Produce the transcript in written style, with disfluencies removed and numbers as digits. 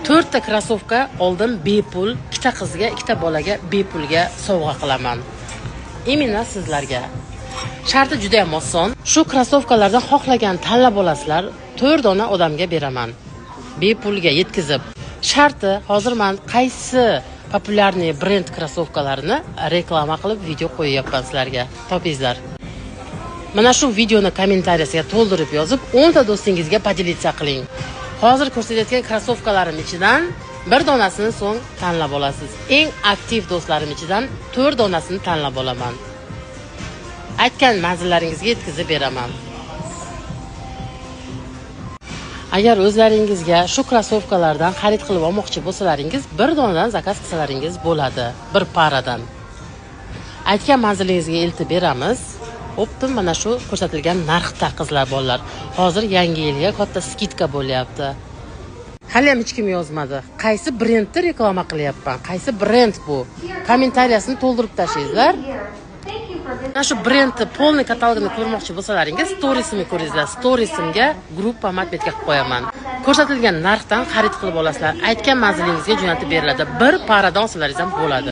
To'rtta krossovka oldim bepul, ikkita qizga, ikkita bolaga bepulga sovg'a qilaman. Именно sizlarga. Sharti juda ham oson. Shu krossovkalardan xohlagan tanlab olasizlar, 4 dona odamga beraman. Bepulga yetkazib. Sharti, hozir men qaysi популярный brend krossovkalarini reklama qilib video qo'yyapman sizlarga. Topingizlar. Mana shu videoni kommentariyasiga to'ldirib yozib, 10 ta do'stingizga поделиться qiling. Hozir ko'rsatayotgan krossovkalarim ichidan bir donasini so'ng tanlab olasiz. Eng aktiv do'stlarim ichidan 4 donasini tanlab olaman. Aytgan manzillaringizga yetkazib beraman. Agar o'zlaringizga shu krossovkalardan xarid qilib olmoqchi bo'lsalaringiz, bir donadan zakaz qilsalaringiz bo'ladi, bir paradan. Aytgan manzilingizga eltib beramiz. Оптом mana shu ko'rsatilgan narxda, qizlar, bolalar. Hozir yangi yilga katta скидка bo'lyapti. Hali ham hech kim yozmadi. Qaysi brendni reklama qilyapman? Qaysi brend bu? Kommentariyasini to'ldirib tashlaysizlar. Mana shu brendni полный katalogini ko'rmoqchi bo'lsalaringiz, storiesimni ko'ringizlar. Storiesimga gruppa отметка qilib qo'yaman. Ko'rsatilgan narxdan xarid qilib olasizlar. Aytgan manzilingizga jo'natib beriladi. Bir paradan olsalaringiz ham bo'ladi.